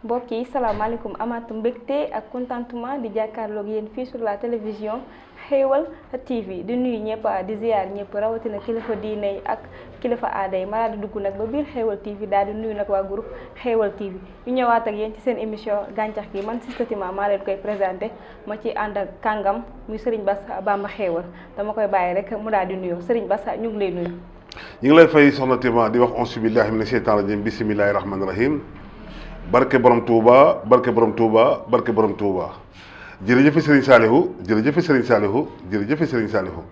mbokk yi salaamaaleykum amaatu mbégte ak contentement di jàkkaarloog yéen fii sur la télévision Xéewal TV di nuyu ñëpp di ziar ñëpp rawatina kilifa diine yi ak kilifa aada yi ma daal di dugg nag ba biir Xéewal TV daal di nuyu nag waa groupe Xéewal TV ñu ñëwaat ak yéen ci seen émission gàncax gi man Sista Tima maa leen koy présenté ma ci ànd ak kàngam muy Serigne Bass Bamba Xéewal dama koy bàyyi rek mu daal di nuyoo Serigne Bass ñu ngi lay nuyu. ñu ngi lay fay soxna Tima di wax auzu billahi mina sheytaani rajim bismillahi rahmani rahim barke borom Touba barke borom Touba barke borom Touba jërëjëf Serigne Saliou jërëjëf Serigne Saliou jërëjëf Serigne Saliou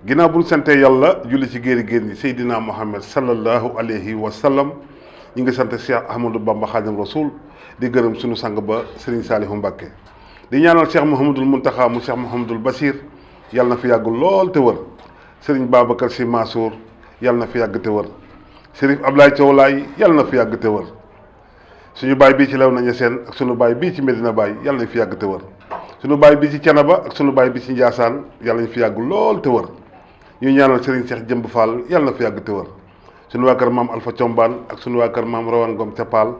ginnaaw bu ñu sante yàlla julli ci géeri géer ñi Seydina Muhammad sallallahu alayhi wa sallam ñu ngi sant Cheikh Ahmadou Bamba Khadim Rasoul di gërëm suñu sang ba Serigne Saliou Mbacké di ñaanal Cheikh Mouhamadoul Mountakha mu Cheikh Mouhamadoul Bachir yàlla na fi yàgg lool te wër Serigne Babacar Sy Mansour yàlla na fi yàgg te wër Serif Ablaye Thiaw Laye yàlla na fi yàgg te wër suñu baay bii ci Léona Niassène ak suñu baay bii ci Medina Baye yàlla nañ fi yàgg te wër suñu baay bii ci Thiénaba ak suñu baay bii ci Ndiassane yàlla nañ fi yàgg lool te wër ñu ñaanal Serigne Cheikh Jëmb Fall yàlla na fi yàgg te wër suñu waa kër maam Alpha Thiombane ak suñu waa kër maam Rawane Ngom Thiapal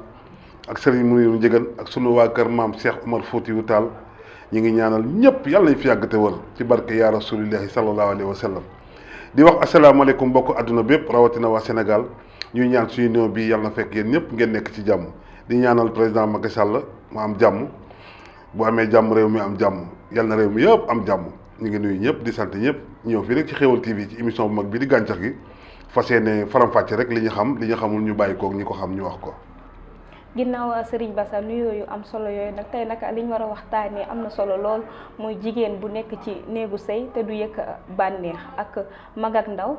ak Serigne Mouniru Ndiéguène ak suñu waa kër maam Cheikh Omar Foutiyou Tall ñu ngi ñaanal ñëpp yàlla nañ fi yàgg te wër ci barke yaa rasulillahi sallallahu alayhi wa sallam di wax asalaamaaleykum mbokk adduna bépp rawatina waa Sénégal ñuy ñaan suñu néew bi yàlla na fekk yéen ñëpp ngeen nekk ci jàmm di ñaanal président Macky Sall mu am jàmm bu amee jàmm réew mi am jàmm yàlla na réew mi yëpp am jàmm ñu ngi nuyu ñëpp di sant ñëpp ñëw fii rek ci Xéewal TV ci émission bu mag bi di gàncax gi fas yéene faram-fàcce rek li ñu xam li ñu xamul ñu bàyyi koog ñi ko xam ñu wax ko. ginnaaw Serigne Bass nuyoo yu am solo yooyu nag tey nag li ñu war a waxtaanee am na solo lool muy jigéen bu nekk ci néegu sëy te du yëg bànneex ak mag ak ndaw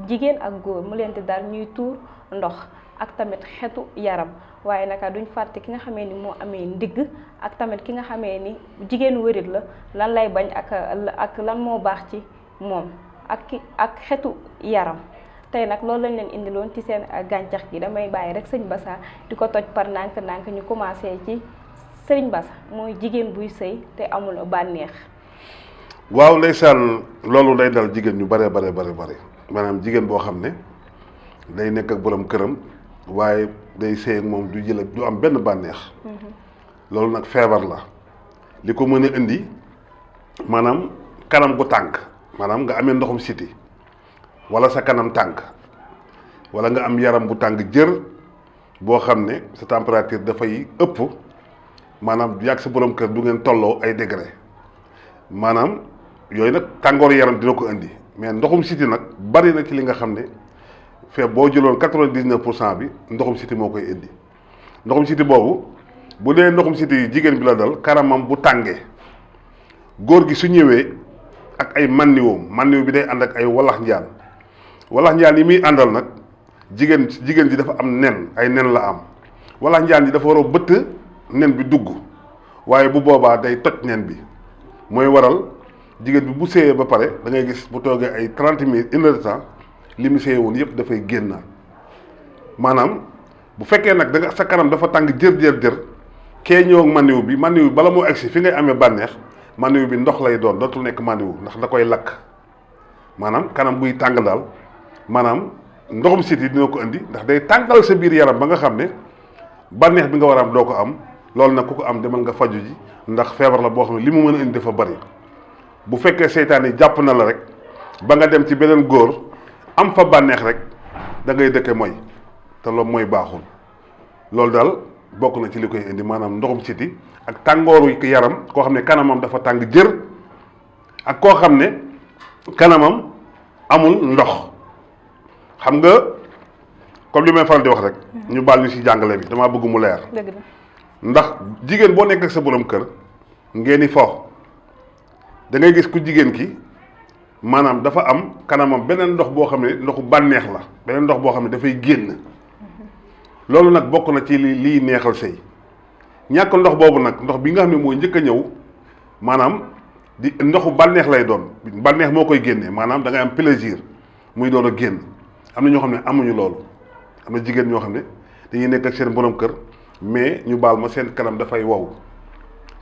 jigéen ak góor mu leen di daal ñuy tuur ndox ak tamit xetu yaram waaye naka duñ fàtte ki nga xamee ni moo amee ndigg ak tamit ki nga xamee ni jigéenu wérit la lan lay bañ ak lan moo baax ci moom ak xetu yaram. tey nag loolu lañ leen indiloon ci seen gàncax gi damay bàyyi rek sëñ Bass di ko toj par nànk-nànk ñu commencé ci sëriñ Bass mooy jigéen buy sëy te amul bànneex. waaw ndeysaan loolu day dal jigéen ñu bare maanaam jigéen boo xam ne day nekk ak borom këram waaye day sëy ak moom du am benn bànneex. loolu nag feebar la li ko mën a indi maanaam kanam gu tànk maanaam nga amee ndoxum siti wala sa kanam tànk wala nga am yaram bu tàng jër boo xam ne sa température dafay ëpp maanaam yàgg sa borom kër du ngeen tolloo ay degré maanaam yooyu nag tàngooru yaram dina ko indi mais ndoxum siti nag bari na ci li nga xam ne fee boo jëloon 99% bi ndoxum siti moo koy indi ndoxum siti boobu bu dee ndoxum siti jigéen bi la dal karamam bu tàngee góor gi su ñëwee ak ay manniw bi day ànd ak ay walax njaan yi muy àndal nag jigéen ji dafa am ay nen la am walax njaan yi dafa war a bëtt nen bi dugg waaye bu boobaa day toj nen bi mooy waral jigéen bi bu séyee ba pare da ngay gis bu toogee ay 30 minutes une heure de temps li mu séyee woon yëpp dafay génn maanaam bu fekkee nag da nga sa kanam dafa tàng jër kee ñëw ak manniw bi bala moo egsi fi ngay amee bànneex manniw bi ndox lay doon dootul nekk manniw ndax da koy lakk maanaam kanam buy tàng daal maanaam ndoxum siti dina ko indi ndax day tàngal sa biir yaram ba nga xam ne bànneex bi nga war a am doo ko am loolu nag ku ko am demal nga faju ji ndax feebar la boo xam ne li mu mën a indi dafa bari bu fekkee seytaan yi jàpp na la rek ba nga dem ci beneen góor am fa bànneex rek da ngay dëkke mooy te loolu mooy baaxul loolu daal bokk na ci li koy indi maanaam ndoxum siti ak tàngooru yaram koo xam ne kanamam dafa tàng jër ak koo xam ne kanamam amul ndox xam nga comme li may faral di wax rek ñu baal ñu ci jàngale bi damaa bëgg mu leer ndax jigéen boo nekk ak sa borom kër ngeen di fo da ngay gis ku jigéen ki maanaam dafa am kanamam beneen ndox boo xam ne ndoxu bànneex la beneen ndox boo xam ne dafay génn loolu nag bokk na ci lii neexal sëy ñàkk ndox boobu nag ndox bi nga xam ne mooy njëkk a ñëw maanaam di ndoxu bànneex lay doon bànneex moo koy génnee maanaam da ngay am plaisir muy doon a génn am na ñoo xam ne amuñu loolu am na jigéen ñoo xam ne dañuy nekk ak seen borom kër mais ñu baal ma seen kanam dafay wow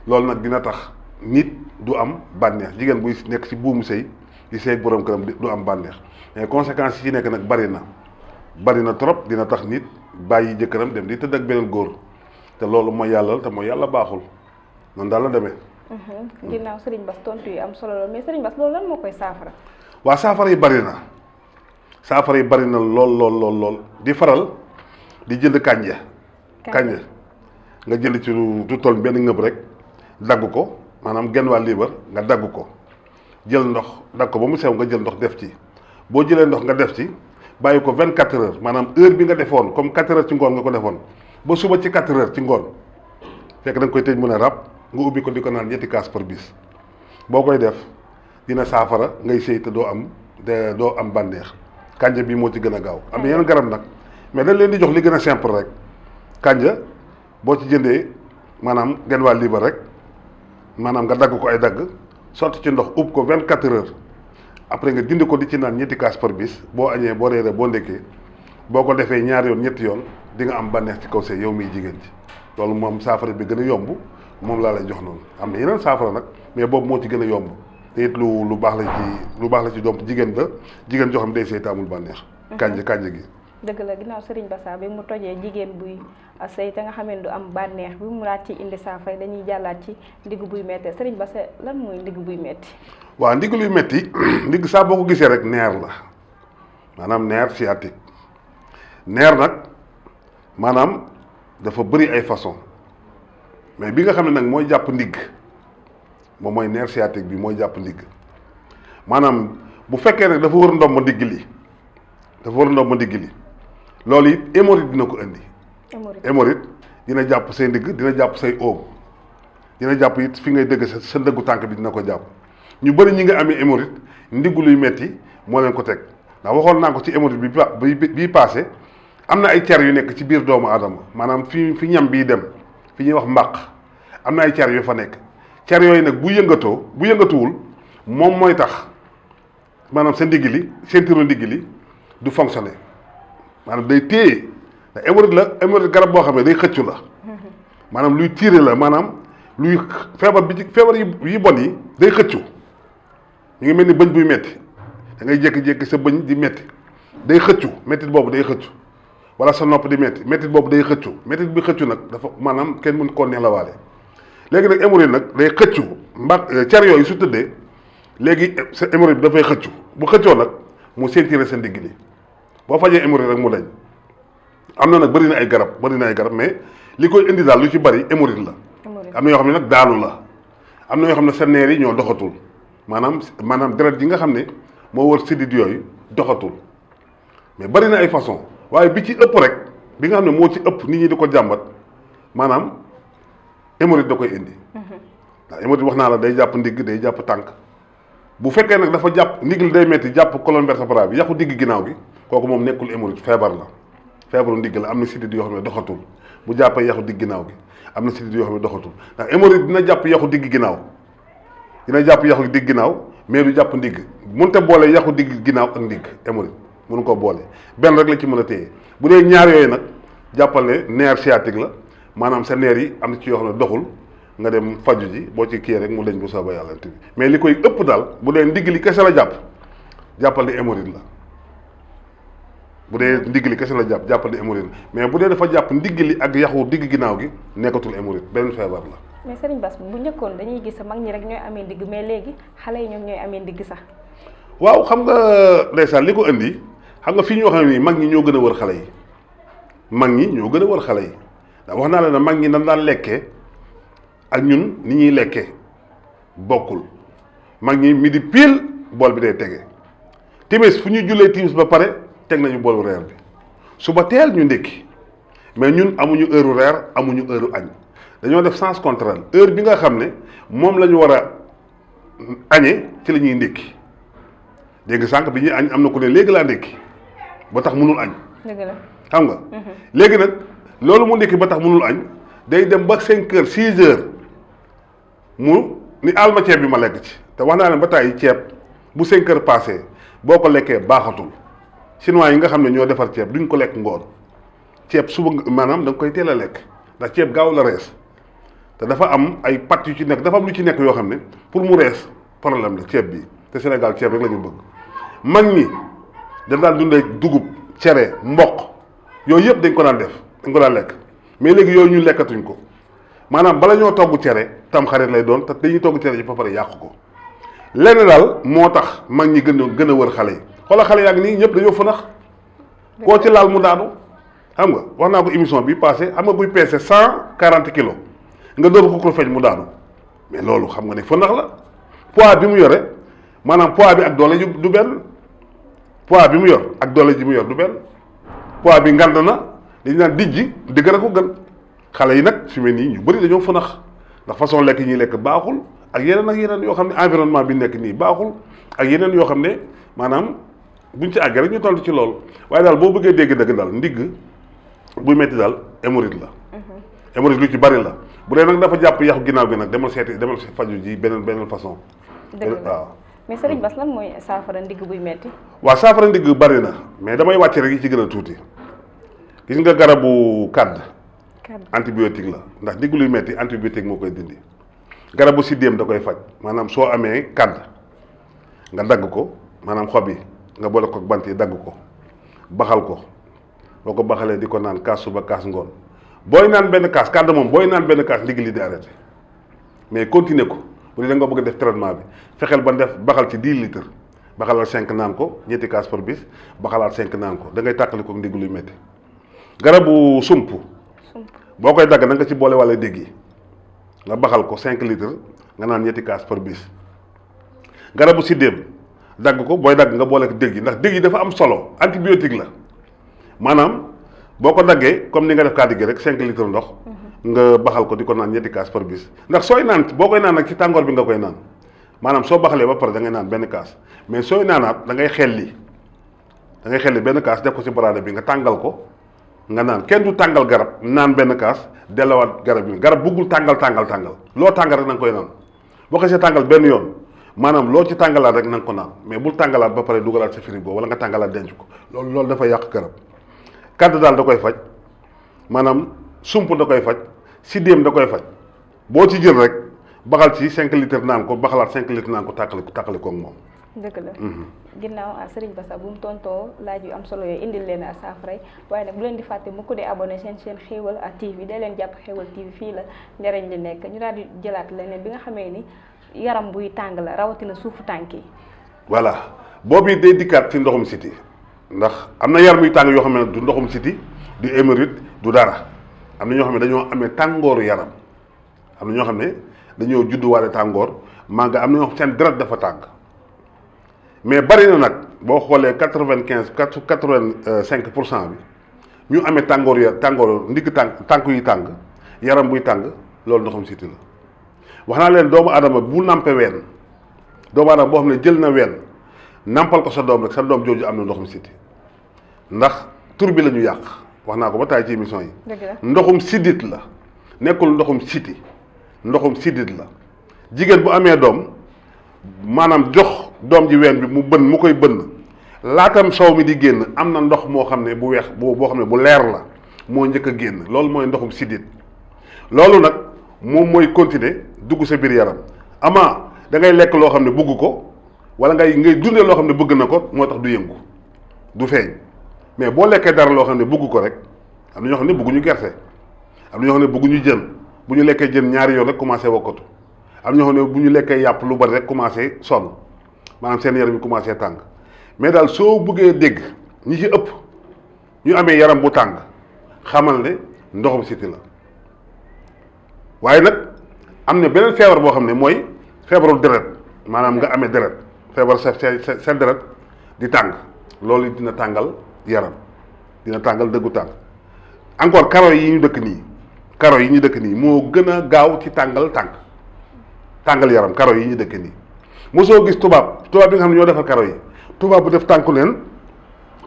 loolu nag dina tax nit du am bànneex jigéen buy nekk ci buumu sëy di sëy ak borom këram du am bànneex mais conséquences yi ci nekk nag bari na trop dina tax nit bàyyi jëkkëram dem di tëdd ak beneen góor te loolu mooy yàlla te mooy yàlla baaxul noonu daal la demee. ginnaaw Serigne Bass tontu yi am solo la mais Serigne Bass loolu lan moo koy saafara. waa saafara yi bari na lool di faral di jënd kànja nga jënd ci lu toll benn ngëb rek dagg ko maanaam genn waa liibar nga dagg ko jël ndox dagg ko ba mu sew nga jël ndox def ci boo jëlee ndox nga def ci bàyyi ko 24 heures maanaam heure bi nga defoon comme 4 heures ci ngoon nga ko defoon ba suba ci 4 heures ci ngoon fekk da nga koy tëj mën a rab nga ubbi ko di ko naan ñetti kaas par bis boo koy def dina saafara ngay sëy te doo am bànneex kànja bi moo ci gën a gaaw am na yeneen garab nag mais dañ leen di jox li gën a simple rek kànja boo ci jëndee maanaam genn waa liibar rek maanaam nga dagg ko ay dagg sotti ci ndox ub ko 24 heures après nga dindi ko di ci naan ñetti kaas par bis boo añee boo reeree boo ndekkee boo ko defee ñaari yoon ñetti yoon di nga am bànneex ci kaw sëy yow miy jigéen ci loolu moom saafara bi gën a yomb moom laa lay jox noonu am na yeneen saafara nag mais boobu moo ci gën a yomb te it lu baax la ci doom jigéen joo xam day sëy te amul bànneex kànja gi dëgg la ginnaaw Serigne Bassa bi mu tojee jigéen buy sëy te nga xam ne du am bànneex bi mu laaj ci indi saafara dañuy jàllaat ci ndigg buy metti Serigne Bassa lan mooy ndigg buy metti waaw ndigg luy metti ndigg saa boo ko gisee rek neer la maanaam nerf sciatique neer nag maanaam dafa bëri ay façon mais bi nga xam ne nag mooy jàpp ndigg moom mooy nerf sciatique bi mooy jàpp ndigg maanaam bu fekkee nag dafa wër ndomb ndigg li loolu it hémorroïde dina ko indi hémorroïde dina jàpp say ndigg dina jàpp say oom dina jàpp it fi ngay dëgg sa ndëggu tànk bi dina ko jàpp ñu bëri ñi nga amee hémorroïde ndiggu luy metti moo leen ko teg ndax waxoon naa ko ci hémorroïde bii passé am na ay cer yu nekk ci biir doomu aadama maanaam fi ñam bii dem fi ñuy wax mbàq am na ay cer yu fa nekk cer yooyu nag bu yëngatuwul moom mooy tax maanaam sa ndigg li ceinture ndigg li du fonctionner maanaam day téye ndax hémorroïde garab boo xam ne day xëccu la maanaam luy tiire la maanaam luy feebar yi bon yi day xëccu ñu ngi mel ni bëñ buy metti da ngay jékki-jékki sa bëñ di metti day xëccu mettit boobu day xëccu wala sa nopp di metti mettit boobu day xëccu mettit bi xëccu nag dafa maanaam kenn mën koo nelawaale léegi nag hémorroïde nag day xëccu cer yooyu su tëddee léegi sa hémorroïde bi dafay xëccu bu xëccoo nag mu sentir sa ndigg li boo fajee hémorroïde rek mu dañ am na nag bëri na ay garab mais li koy indi daal lu ci bëri hémorroïde la am na yoo xam ne nag daanu la am na yoo xam ne sa neer yi ñoo doxatul maanaam deret yi nga xam ne moo wër sidit yooyu doxatul mais bëri na ay façon waaye bi ci ëpp rek bi nga xam ne moo ci ëpp nit ñi di ko jàmbat maanaam hémorroïde da koy indi ndax hémorroïde wax naa la day jàpp ndigg day jàpp tànk bu fekkee nag dafa jàpp ndigg li day metti jàpp colonne vertébrale bi yàqu digg ginnaaw gi kooku moom nekkul hémorroïde feebar la feebaru ndigg la am na sidit yoo xam ne doxatul bu jàppee yàqu digg ginnaaw gi am na sidit yoo xam ne doxatul ndax hémorroïde dina jàpp yàqu digg ginnaaw mais du jàpp ndigg mënta boole yàqu digg ginnaaw ak ndigg hémorroïde mënu ko boole benn rek la ci mën a téye bu dee ñaar yooyu nag jàppal ne nerf sciatique la maanaam sa neer yi am na ci yoo xam ne doxul nga dem faju ji boo ci kii rek mu dañ bu soobee yàlla bi mais li koy ëpp daal bu dee ndigg li kese la jàppal ne hémorroïde la bu dee ndigg li kese la jàppal ne hémorroïde la mais bu dee dafa jàpp ndigg li ak yaxu digg ginnaaw gi nekkatul hémorroïde beneen feebar la. mais Serigne Bass bu njëkkoon dañuy gis mag ñi rek ñooy amee ndigg mais léegi xale yi ñoom ñooy amee ndigg sax. waaw xam nga ndeysaan li ko indi xam nga fii ñoo xam ne nii mag ñi ñoo gën a wër xale yi ndax wax naa la ne mag ñi nan daan lekkee ak ñun ni ñuy lekkee bokkul mag ñi midi pile bool bi day tege timis fu ñu jullee timis ba pare teg nañu boolu reer bi suba teel ñu ndékki mais ñun amuñu heure reer amuñu heure añ dañoo def sens contraire heure bi nga xam ne moom la ñu war a añee ci la ñuy ndékki dégg nga sànq bi ñuy añ am na ku ne léegi laa ndékki ba tax mënul añ. dëgg la xam nga. léegi nag loolu mu ndékki ba tax mënul añ day dem ba 5 heures 6 heures mu ni alma ceeb bi ma lekk ci te wax naa ne ba tàyyi ceeb bu 5 heures passé boo ko lekkee baaxatul chinois yi nga xam ne ñoo defar ceeb duñ ko lekk ngoon ceeb suba maanaam da nga koy teel a lekk ndax ceeb gaaw la rees te dafa am ay pat yu ci nekk dafa am lu ci nekk yoo xam ne pour mu rees problème la ceeb bi te Sénégal ceeb rek la ñu bëgg mag ñi dañ daan dundee dugub cere mboq yooyu yëpp dañ ko daan lekk mais léegi yooyu ñu lekkatuñ ko maanaam bala ñoo togg cere tam xarit lay doon te dañuy togg cere ji ba pare yàqu ko lenn daal moo tax mag ñi gën a wër xale yi xoolal xale yaa ngi nii ñëpp dañoo fënax koo ci laal mu daanu xam nga wax naa ko émission bi passé xam nga buy peese 140 kilos nga door ko feeñ mu daanu mais loolu xam nga ne fënax la poids bi mu yore maanaam poids bi ak doole ji du benn poids bi mu yor ak doole ji mu yor du benn poids bi ngand na dañu naan dijji dëgg la ko gën xale yi nag fi mu nii ñu bëri dañoo fënax ndax façon lekk yi ñuy lekk baaxul ak yeneen yoo xam ne environnement bi nekk nii baaxul ak yeneen yoo xam ne maanaam buñ ci àggee rek ñu toll ci loolu waaye daal boo bëggee dégg dëgg daal ndigg buy metti daal hémorroïde la hémorroïde lu ci bari la bu dee nag dafa jàpp yaxu ginnaaw gi nag demal faju ji beneen façon waaw mais Serigne Bass lan mooy saafara ndigg buy metti waaw saafara ndigg bari na mais damay wàcc rek yi ci gën a tuuti gis nga garabu kàdd antibiotique la ndax ndigg luy metti antibiotique moo koy dindi garabu siddéem da koy faj maanaam soo amee kàdd nga dagg ko maanaam xob yi nga boole ko bant yi dagg ko baxal ko boo ko baxalee di ko naan kaas suba kaas ngoon booy naan benn kaas kàdd moom booy naan benn kaas ndigg li di arrêté mais continuer ko bu dee da nga bëgg a def traitement bi fexeel ba def baxal ci 10 litres baxalal 5 naan ko ñetti kaas par bis baxalaat 5 naan ko da ngay tàqali ko ndigg luy métti garabu sump boo koy dagg na nga ci boole wala dégg yi nga baxal ko 5 litres nga naan ñetti kaas par bis garabu siddéem dagg ko booy dagg nga boole ko dégg yi ndax dégg yi dafa am solo antibiotique la maanaam boo ko daggee comme ni nga def kàddu gi rek 5 litres ndox nga baxal ko di ko naan ñetti kaas par bis ndax sooy naan boo koy naan nag ci tàngoor bi nga koy naan maanaam soo baxalee ba pare da ngay naan benn kaas mais sooy naanaat da ngay xelli benn kaas def ko ci baraada bi nga tàngal ko nga naan kenn du tàngal garab naan benn kaas dellowaat garab yi garab buggul tàngal loo tàngal rek na nga koy naan boo ko see tàngal benn yoon maanaam loo ci tàngalaat rek na nga ko naan mais bul tàngalaat ba pare dugalaat sa frigo wala nga tàngalaat denc ko loolu dafay yàq garab kàdd daal da koy faj maanaam sump da koy faj siddéem da koy faj boo ci jël rek baxal ci 5 litres naan ko baxalaat 5 litres naan ko tàqali ko moom. dëgg la. ginnaaw Serigne Bass bu mu tontoo laaj yu am solo yooyu indil leen a saafara waaye nag bu leen di fàtte mu ko di abonné seen Xéewal TV day leen jàpp Xéewal TV fii la njëriñ li nekk ñu daal di jëlaat leneen bi nga xamee ni yaram buy tàng la rawatina suufu tànk yi. voilà boobu day dikkaat ci ndoxum siti ndax am na yaram yu tàng yoo xam ne du ndoxum siti du hémorroïde du dara am na ñoo xam ne dañoo amee tàngooru yaram am na ñoo xam ne dañoo judduwaale tàngoor maa nga am na ñoo seen deret dafa tàng mais bari na nag boo xoolee 85% bi ñu amee tàngoor ndigg tànk yu tàng yaram buy tàng loolu ndoxum siti la wax naa leen doomu aadama bu nàmpe ween doomu aadama boo xam ne jël na ween nàmpal ko sa doom rek sa doom jooju am na ndoxum siti ndax tur bi la ñu yàq wax naa ko ba taay ci émission yi ndoxum sidit la nekkul ndoxum siti ndoxum sidit la jigéen bu amee doom maanaam jox doom ji ween bi mu koy bënn laatam soow mi di génn am na ndox moo xam ne bu weex boo xam ne bu leer la moo njëkk a génn loolu mooy ndoxum sidit loolu nag moom mooy continuer dugg sa biir yaram ama da ngay lekk loo xam ne bugg ko wala ngay dundee loo xam ne bëgg na ko moo tax du yëngu du feeñ mais boo lekkee dara loo xam ne bugg ko rek am na ñoo xam ne bëgguñu gerte am na ñoo xam ne bëgguñu jën bu ñu lekkee jën ñaari yoon rek commencé wokkatu am na ñoo xam ne bu ñu lekkee yàpp lu bari rek commencé sonn maanaam seen yaram yi commencé tàng mais daal soo bëggee dégg ñi ci ëpp ñu amee yaram bu tàng xamal ne ndoxum siti la waaye nag am na beneen feebar boo xam ne mooy feebaru deret maanaam nga amee deret feebar sa deret di tàng loolu dina tàngal yaram dina tàngal dëggu tàng encore karo yi ñu dëkk nii moo gën a gaaw ci tàngal yaram karo yi ñu dëkk nii mosoo gis tubaab bi nga xam ne ñoo defar karo yi tubaab bu def tànku leen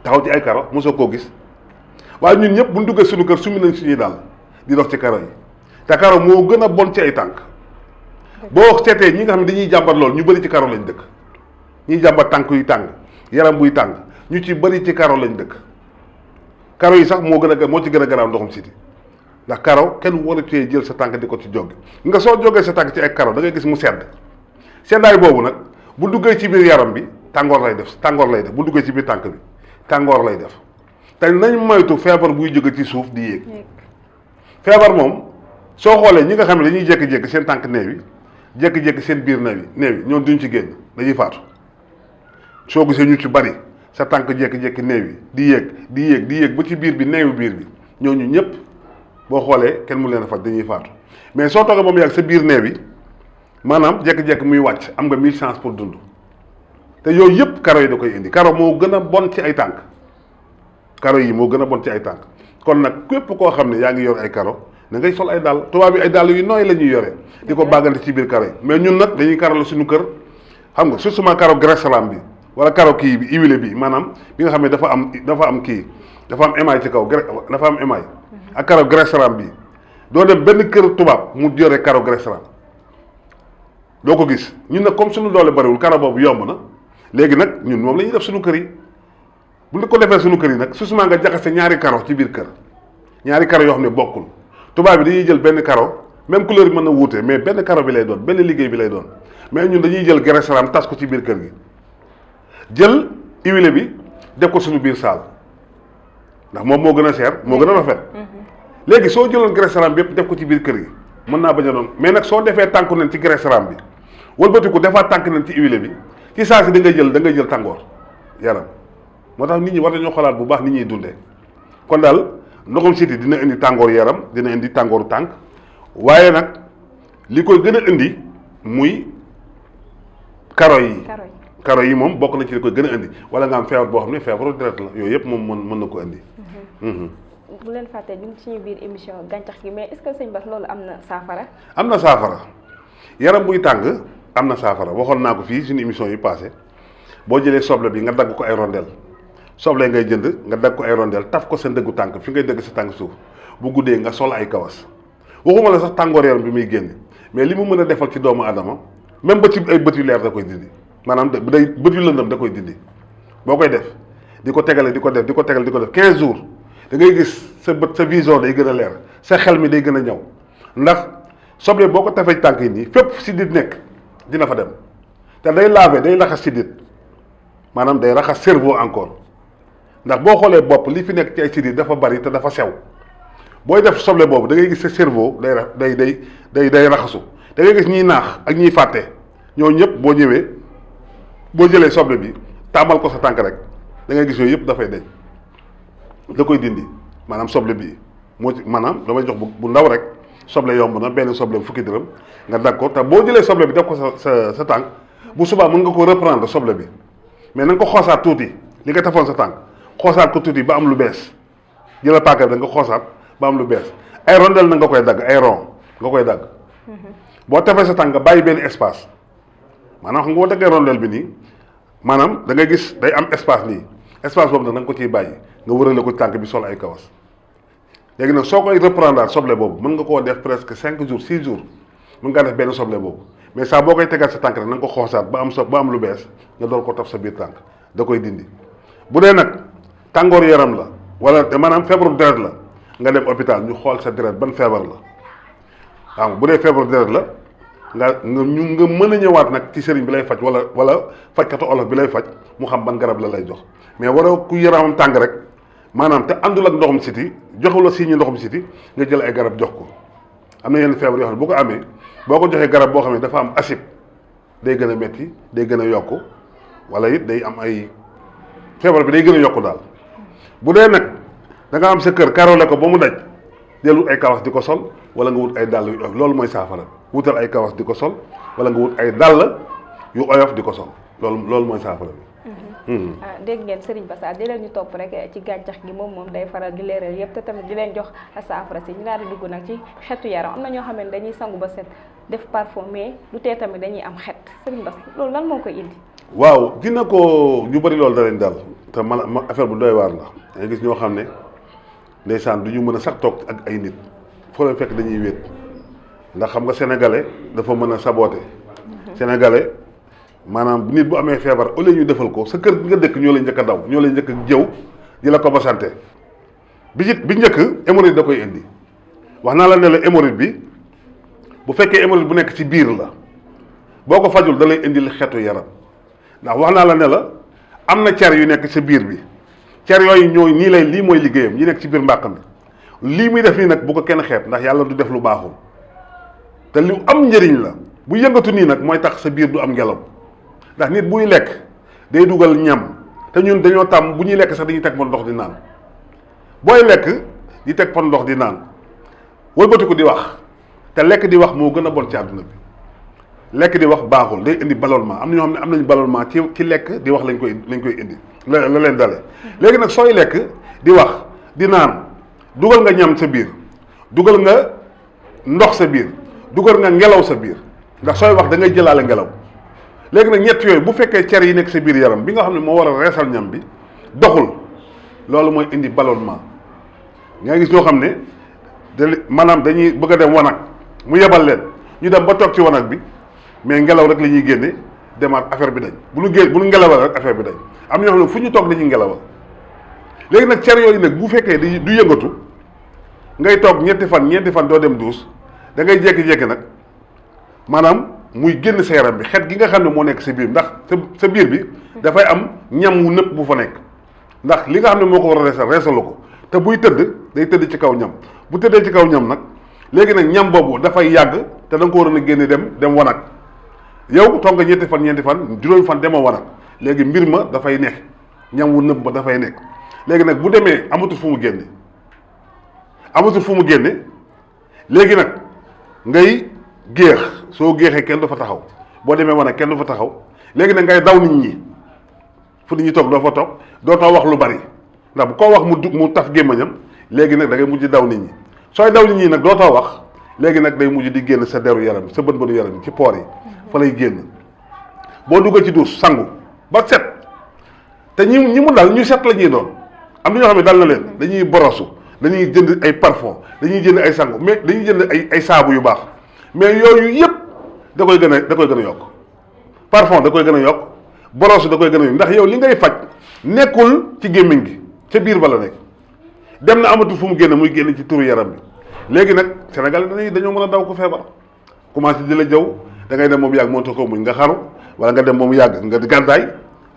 taxaw ci ay karo mosoo koo gis waaye ñun ñëpp bu ñu duggee suñu kër summi nañ suñuy daal di dox ci karo yi te karo moo gën a bon ci ay tànk boo seetee ñi nga xam ne dañuy jàmbat lool ñu bëri ci karo lañ dëkk ñuy jàmbat tànk yu tàng yaram buy tàng ñu ci bëri ci karo lañ dëkk karo yi sax moo ci gën a garaaw ndoxum siti ndax karo kenn waru cee jël sa tànk di ko ci jóge nga soo jógee sa tànk ci ay karo da ngay gis mu sedd seddaay boobu nag bu duggee ci biir yaram bi tàngoor lay def bu duggee ci biir tànk bi tàngoor lay def te nañ moytu feebar buy jóge ci suuf di yéeg feebar moom soo xoolee ñi nga xam ne dañuy jékki-jékki seen tànk néew yi jékki-jékki seen biir néew yi ñoom duñ ci génn dañuy faatu soo gisee ñu ci bari sa tànk jékki-jékki néew yi di yéeg ba ci biir bi néewu biir bi ñooñu ñëpp boo xoolee kenn mu leen a faj dañuy faatu mais soo toogee moom yàgg sa biir néew yi maanaam jékki-jékki muy wàcc am nga 1000 chance pour dund te yooyu yëpp karo yi da koy indi karo moo gën a bon ci ay tànk karo yi moo gën a bon ci ay tànk kon nag képp koo xam ne yaa ngi yor ay karo da ngay sol ay dàll tubaab bi ay dàll yu nooy la ñuy yore di ko bàggante ci biir karo yi mais ñun nag dañuy karo la suñu kër xam nga surtout karo greffage bi wala karo kii bi huilé bi maanaam bi nga xam ne dafa am émail ci kaw dafa am émail ak karo greffage bi doo dem benn kër tubaab mu yore karo greffage doo ko gis ñun nag comme suñu doole bariwul karo boobu yomb na léegi nag ñun moom la ñuy def suñu kër yi bu ñu ko defee suñu kër yi nag surtout nga jaxase ñaari karo ci biir kër ñaari karo yoo xam ne bokkul tubaab bi dañuy jël benn karo même couleur bi mën na wuute mais benn karo bi lay doon benn liggéey bi lay doon mais ñun dañuy jël greffage tas ko ci biir kër gi jël huilé bi def ko suñu biir saal ndax moom moo gën a cher moo gën a rafet léegi soo jëloon greffage bi yëpp def ko ci biir kër gi mën naa bañ a doon mais nag soo defee tànku nen ci greffage bi wëlbatiku defaat tànk nen ci huilé bi ci saa si da ngay jël tàngoor yaram moo tax nit ñi war nañoo xalaat bu baax nit ñuy dundee kon daal ndoxum siti dina indi tàngoor yaram dina indi tàngooru tànk waaye nag li koy gën a indi muy karo yi moom bokk na ci li koy gën a indi wala nga am feebar boo xam ne feebaru deret la yooyu yëpp moom mën na ko indi. bu leen fàtte ñu ngi suñu biir émission gàncax gi mais est-ce que sëñ Bass loolu am na saafara. am na saafara yaram buy tàng am na saafara waxoon naa ko fii suñu émission yi passé boo jëlee soble bi nga dagg ko ay rondel soble ngay jënd nga dagg ko ay rondel taf ko sa ndëggu tànk fi ngay dëgg sa tànk suuf bu guddee nga sol ay kawas waxuma la sax tàngoor yaram bi muy génn mais li mu mën a defal ci doomu adama même ba ci ay bët yu leer da koy dindi maanaam day bët yu lëndëm da koy dindi boo koy def di ko tegale di ko def 15 jours da ngay gis sa bët sa vision day gën a leer sa xel mi day gën a ñëw ndax soble boo ko tafee tànk yi nii fépp si dit nekk dina fa dem te day laver day raxas si dit maanaam day raxas cerveau encore ndax boo xoolee bopp li fi nekk ci ay sidit dafa bari te dafa sew booy def soble boobu da ngay gis sa cerveau day raxasu da ngay gis ñiy naax ak ñiy fàtte ñooñu ñëpp boo ñëwee boo jëlee soble bi tàmmal ko sa tànk rek da ngay gis yooyu yëpp dafay deñ da koy dindi maanaam soble bi moo ci maanaam damay jox bu ndaw rek soble yomb na benn soble bu fukki dërëm nga dagg ko te boo jëlee soble bi def ko sa tànk bu subaa mën nga ko reprendre soble bi mais na nga ko xoosaat tuuti li nga tafoon sa tànk xoosaat ko tuuti ba am lu bees jëlal paaka bi da nga xoosaat ba am lu bees ay rondel na nga koy dagg ay rond nga koy dagg boo tafee sa tànk nga bàyyi benn espace maanaam xam nga boo daggee rondel bi nii maanaam da ngay gis day am espace nii espace boobu nag da nga ko ciy bàyyi nga wërale ko tànk bi sol ay kawas léegi nag soo koy reprendre soble boobu mën nga koo def presque 5 jours 6 jours mën ngaa def benn soble boobu mais saa boo koy tegaat sa tànk rek na nga ko xoosaat ba am lu bees nga door ko taf sa biir tànk da koy dindi bu dee nag tàngoor yaram la wala maanaam feebaru deret la nga dem hôpital ñu xool sa deret ban feebar la waaw bu dee feebaru deret la nga mën a ñëwaat nag ci sëriñ bi lay faj wala fajkatu olof bi lay faj mu xam ban garab la lay jox mais waroo ku yaramam tàng rek maanaam te àndul ak ndoxum siti joxu la si ñu ndoxum siti nga jël ay garab jox ko am na yenn feebar yoo xam ne bu ko amee boo ko joxee garab boo xam ne dafa am acide day gën a metti day gën a yokku wala it day am ay feebar bi day gën a yokku daal bu dee nag da nga am sa kër karole ko ba mu daj del wut ay kawas di ko sol wala nga wut ay dàll yu oyof loolu mooy saafara wutal ay kawas di ko sol wala nga wut ay dàll yu oyof di ko sol loolu mooy saafara bi. dégg ngeen Serigne Bass di leen ñu topp rek ci gàncax gi moom day faral di leeral yëpp te tamit di leen jox saafara si ñu daal di dugg nag ci xetu yaram am na ñoo xam ne dañuy sangu ba set def parfum mais lu tee tamit dañuy am xet Serigne Bass loolu lan moo koy indi. waaw dina ko ñu bëri loolu da leen dal te man affaire bu doy waar la da gis ñoo xam ne ndeysaan du ñu mën a sax toog ak ay nit foo leen fekk dañuy wéet ndax xam nga sénégalais dafa mën a saboté sénégalais maanaam nit bu amee feebar au lieu ñu defal ko sa kër gi nga dëkk ñoo lay njëkk a daw ñoo lay njëkk a jëw di la ko ba santé bi njëkk hémorroïde da koy indi wax naa la ne la hémorroïde bi bu fekkee hémorroïde bu nekk ci biir la boo ko fajul da lay indil xetu yaram ndax wax naa la ne la am na cer yu nekk sa biir bi cer yooyu ñooy nii lii mooy liggéeyam ñi nekk ci biir mbàq mi lii muy def nii nag bu ko kenn xeeb ndax yàlla du def lu baaxul te lu am njëriñ la bu yëngatu nii nag mooy tax sa biir du am ngelaw ndax nit buy lekk day dugal ñam te ñun dañoo tàmm bu ñuy lekk sax dañuy teg pot ndox di naan booy lekk di teg pot ndox di naan wëlbatiku di wax te lekk di wax moo gën a bon ci àdduna bi lekk di wax baaxul day indi ballonnement am na ñoo xam ne am nañu ballonnement ci lekk di wax lañ koy indi la leen dale léegi nag sooy lekk di wax di naan dugal nga ñam sa biir dugal nga ndox sa biir dugal nga ngelaw sa biir ndax sooy wax da ngay jëlaale ngelaw léegi nag ñett yooyu bu fekkee cer yi nekk sa biir yaram bi nga xam ne moo war a reesal ñam bi doxul loolu mooy indi ballonnement nga gis ñoo xam ne maanaam dañuy bëgg a dem wanag mu yebal leen ñu dem ba toog ci wanag bi mais ngelaw rek la ñuy génne demaat affaire bi dañ bu ñu ngelawal rek affaire bi dañ am na ñoo xam ne fu ñu toog dañuy ngelawal léegi nag cer yooyu nag bu fekkee du yëngatu ngay toog ñeenti fan doo dem duus da ngay jékki-jékki nag maanaam muy génn sa yaram bi xet gi nga xam ne moo nekk sa biir ndax sa biir bi dafay am ñam wu nëpp bu fa nekk ndax li nga xam ne moo ko war a reesalu ko te buy tëdd day tëdd ci kaw ñam bu tëddee ci kaw ñam nag léegi nag ñam boobu dafay yàgg te da nga ko war a génne dem wanag yow toog nga ñeenti fan juróomi fan demoo wanag léegi mbir ma dafay nekk ñam wu nëpp ba dafay nekk léegi nag bu demee amatul fu mu génne léegi nag ngay géex soo géexee kenn du fa taxaw boo demee wanag kenn du fa taxaw léegi nag ngay daw nit ñi fu nit ñi toog doo fa toog dootoo wax lu bari ndax bu koo wax mu taf gémmañam léegi nag da ngay mujj daw nit ñi sooy daw nit ñi nag dootoo wax léegi nag day mujj di génn sa deru yaram sa bën yaram ci poor yi fa lay génn boo duggal ci duus sangu ba set te ñi mu dal ñu set la ñuy doon am na ñoo xam ne dal na leen dañuy borosu dañuy jënd ay parfum dañuy jënd ay sangu mais dañuy jënd ay saabu yu baax mais yooyu yëpp da koy gën a yokk parfum da koy gën a yokk borosu da koy gën a yokk ndax yow li ngay faj nekkul ci gémmiñ gi ca biir ba la nekk dem na amatul fu mu génn muy génn ci turu yaram bi léegi nag Sénégal dañoo mën a daw ko feebar commencé di la jëw da ngay dem moom yàgg moo tax ko muñ nga xaru wala nga dem moom yàgg nga gàddaay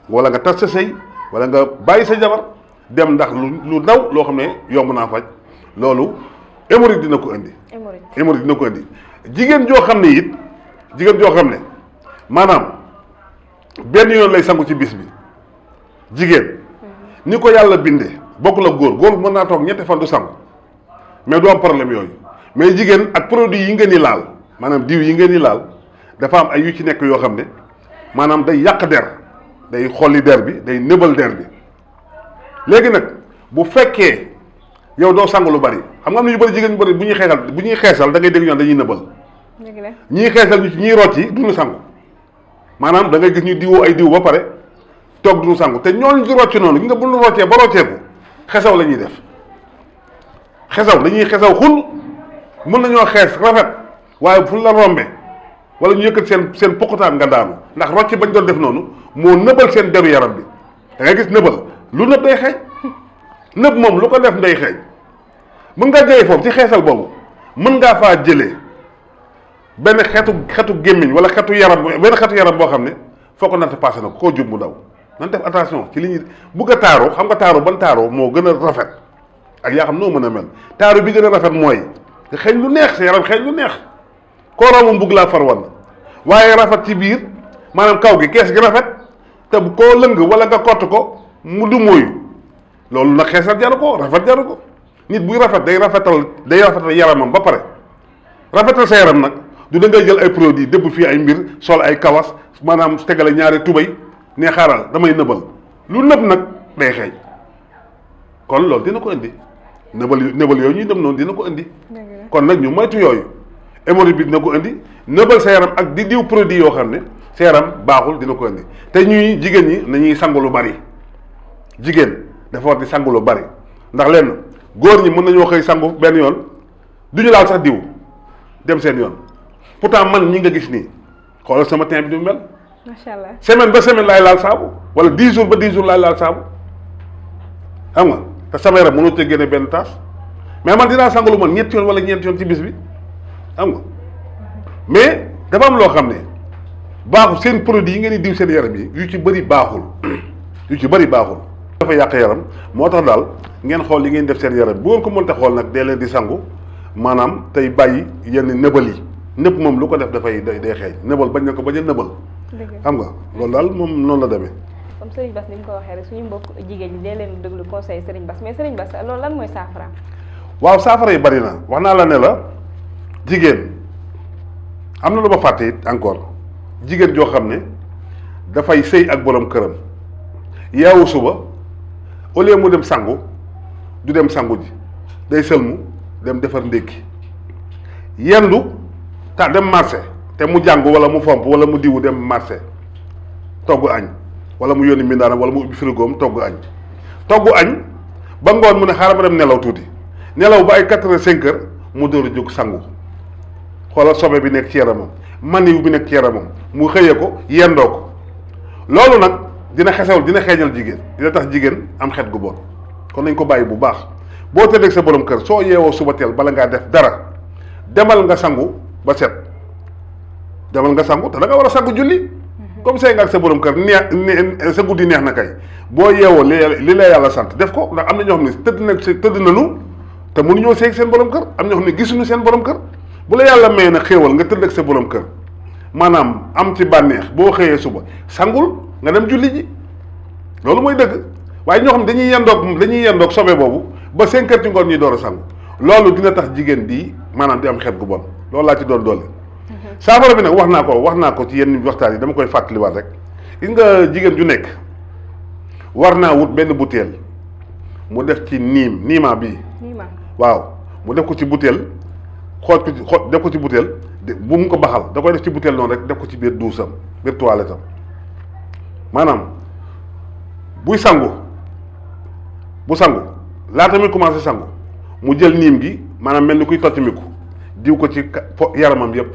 wala nga tas sa sëy wala nga bàyyi sa jabar dem ndax lu ndaw loo xam ne yomb naa faj loolu hémorroïde dina ko indi. hémorroïde dina ko indi jigéen joo xam ne maanaam benn yoon lay sangu ci bis bi jigéen ni ko yàlla bindee bokkul ak góor mën naa toog ñetti fan du sangu mais du am problème yooyu mais jigéen ak produit yi ngeen di laal maanaam diw yi ngeen di laal dafa am ay yu ci nekk yoo xam ne maanaam day yàq der day xolli der bi day nëbal der bi léegi nag bu fekkee yow doo sangu lu bari xam nga am na ñu bari jigéen ñu bari bu ñuy xeesal da ngay dégg ñoom dañuy nëbal ñii xeesal ñii rocc yi duñu sangu maanaam da ngay gis ñu diwoo ay diw ba pare toog duñu sangu te ñooñu di rocc noonu gi nga bu ñu roccee ba rocceeku xesaw la ñuy def dañuy xesaw xul mën nañoo xees rafet waaye fu la rombe wala ñu yëkkat seen poqutaan nga daanu ndax rocc bañ doon def noonu moo nëbal seen deru yaram bi da ngay gis nëbal lu nëb day xeeñ nëb moom lu ko def day xeeñ mën nga jëlee foofu ci xeesal boobu mën ngaa faa jëlee benn xetu gémmiñ wala xetu yaram boo xam ne foo ko nante passé na ko koo jub mu daw nan def attention ci li ñuy bugg a taaru xam nga taaru ban taaru moo gën a rafet ak yaa xam noo mën a mel taaru bi gën a rafet mooy nga xeeñ lu neex sa yaram xeeñ lu neex koo romb bugg laa farwan waaye rafet ci biir maanaam kaw gi kees gi rafet te bu koo lëng wala nga kott ko mu du mooyu loolu nag xeesal jaru ko rafet jaru ko nit buy rafet day rafetal yaramam ba pare rafetal sa yaram nag du da ngay jël ay produits dëbb fii ay mbir sol ay kawas maanaam tegale ñaari tubay ne xaaral damay nëbal lu nëb nag day xeeñ kon loolu dina ko indi nëbal yooyu ñuy dem noonu dina ko indi kon nag ñu moytu yooyu hémorroïde bi dina ko indi nëbal sa yaram ak di diw produit yoo xam ne sa yaram baaxul dina ko indi te ñuy jigéen ñi nañuy sangu lu bari jigéen dafa war di sangu lu bari ndax lenn góor ñi mën nañoo xëy sangu benn yoon du ñu laal sax diw dem seen yoon pourtant man ñi nga gis nii xoolal sama teint bi du mel. macha allah semaine ba semaine laay laal saabu wala 10 jours ba 10 jours laay laal saabu xam nga te sama yaram mënoo cee génne benn taas mais man dinaa sangu lu man ñetti yoon wala ñeenti yoon ci bis bi xam nga mais dafa am loo xam ne baaxul seen produit yi ngeen di diw seen yaram yi yu ci bëri baaxul yu ci bëri baaxul. dafa yàq yaram moo tax daal ngeen xool li ngeen def seen yaram bu ngeen ko mënta xool nag dee leen di sangu maanaam tey bàyyi yenn nëbal yi nëpp moom lu ko def dafay day xeeñ nëbal bañ na ko bañ a nëbal xam nga loolu daal moom noonu la demee comme Serigne Bass ni mu ko waxee rek suñu mbokk jigéen ñi dee leen déglu conseil Serigne Bass mais Serigne Bass loolu lan mooy saafara. waaw saafara yi bari na wax naa la ne la jigéen am na lu ma fàtte it encore jigéen joo xam ne dafay sëy ak borom këram yeewu suba au lieu mu dem sangu du dem sangu ji day sëlmu dem defar ndékki yendu dem marché te mu jàng wala mu fomp wala mu diwu dem marché togg añ wala mu yónni mbindaanam wala mu ubbi frigoom togg añ ba ngoon mu ne xaaral ma dem nelaw tuuti nelaw ba ay 4 heures 5 heures mu door a jóg sangu xoolal sobe bi nekk ci yaramam maniw bi nekk ci yaramam mu xëyee ko yendoo ko loolu nag dina xeeñal jigéen dina tax jigéen am xet gu bon kon nañ ko bàyyi bu baax boo tëddee sa borom kër soo yeewoo suba teel bala ngaa def dara demal nga sangu ba set demal nga sangu te da nga war a sangu julli comme sëy nga ak sa borom kër sa guddi neex na kay boo yeewoo li la yàlla sant def ko ndax am na ñoo xam ne tëdd nañu te mënuñoo sëy ak seen borom kër am ñoo xam ne gisuñu seen borom kër bu la yàlla may na xéewal nga tëdd ak sa borom kër maanaam am ci bànneex boo xëyee suba sangul nga dem julli ji loolu mooy dëgg waaye ñoo xam ne dañuy yendoog sobe boobu ba 5 heures ci ngoon ñuy door a sangu loolu dina tax jigéen di maanaam di am xet gu bon loolu laa ci doon doole saafara bi nag wax naa ko ci yenn waxtaan yi dama koy fàttaliwaat rek gis nga jigéen ju nekk war naa wut benn butéel mu def ci niima bii waaw mu def ko ci butéel def ko ci butéel bu mu ko baxal da koy def ci butéel noonu rek def ko ci biir duusam biir toilette am maanaam bu sangu laata muy commencé sangu mu jël niim gi maanaam mel ni kuy tottimiku diw ko ci yaramam yépp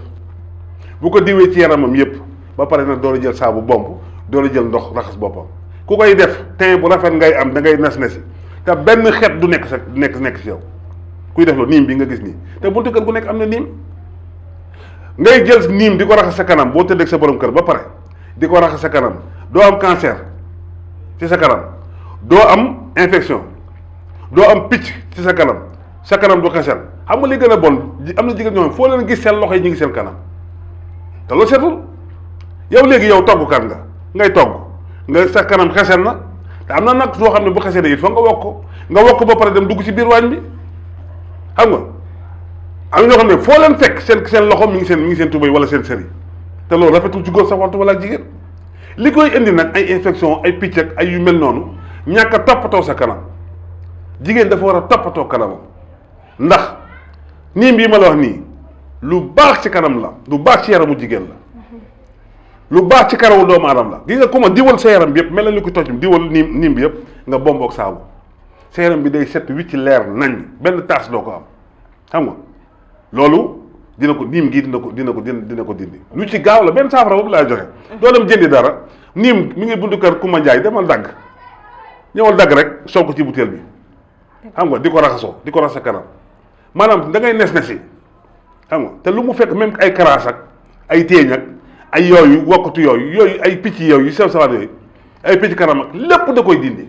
bu ko diwee ci yaramam yépp ba pare nag door a jël saabu bomb door a jël ndox raxas boppam ku koy def teint bu rafet ngay am da ngay nes-nesi te benn xet du nekk ci yow kuy def loolu niim bi nga gis nii te buntu kër gu nekk am na niim ngay jël niim di ko raxas sa kanam boo tëddee sa borom kër ba pare di ko raxas sa kanam doo am cancer ci sa kanam doo am infection doo am picc ci sa kanam du xesel xam nga li gën a bon am na jigéen ñoo xam foo leen gis seen loxo yi ñu ngi seen kanam te loolu seetul yow léegi yow toggkat nga ngay togg nga sa kanam xesel na te am na nag soo xam ne bu xesee it fa nga wokk ko ba pare dem dugg ci biir waañ bi xam nga am na ñoo xam ne foo leen fekk seen loxo mi ngi seen tubéy wala seen sëri te loolu rafetul ci góor sax waxtu wala jigéen li koy indi nag ay infection ay picc ak ay yu mel noonu ñàkk a toppatoo sa kanam jigéen dafa war a toppatoo kanamam ndax niim bii ma la wax nii lu baax ci kanam la lu baax ci yaramu jigéen la lu baax ci karawu doomu aadama la gis nga comment diwal sa yaram bi yëpp mel na ni ko toj diwal niim bi yëpp nga bomboog saabu sa yaram bi day set wicc leer nañ benn taas doo ko am xam nga loolu dina ko niim gii dina ko dindi lu ci gaaw la benn saafara boobu laa joxe doo dem jëndi dara niim mi ngi buntu kër ku ma jaay demal dagg ñëwal dagg rek sol ko ci butéel bi xam nga di ko raxas sa kanam maanaam da ngay nes-nesi xam nga te lu mu fekk même ay karaas ak ay téeñ ak ay yooyu wokkatu yooyu ay picc yooyu sew sawaan yooyu ay picc kanam ak lépp da koy dindi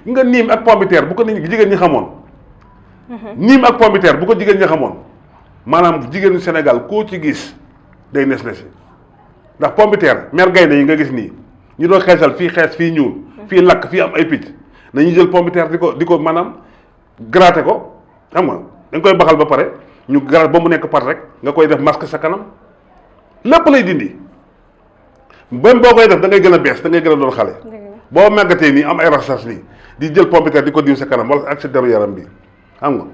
nga niim ak pomme de terre bu ko nit jigéen ñi xamoon niim ak pomme de terre bu ko jigéen ñi xamoon maanaam jigéenu Sénégal koo ci gis day nes-nesi ndax pomme de terre mer gaynde yi nga gis nii ñu doon xeesal fii xees fii ñuul fii lakk fii am ay picc nañu jël pomme de terre di ko maanaam gratter ko xam nga da nga koy baxal ba pare ñu gratter ba mu nekk par rek nga koy def masque sa kanam lépp lay dindi même boo koy def da ngay gën a bees da ngay gën a doon xale boo màggatee nii am ay raxas nii di jël pomme de terre di ko diw sa kanam wala ak sa deru yaram bi xam nga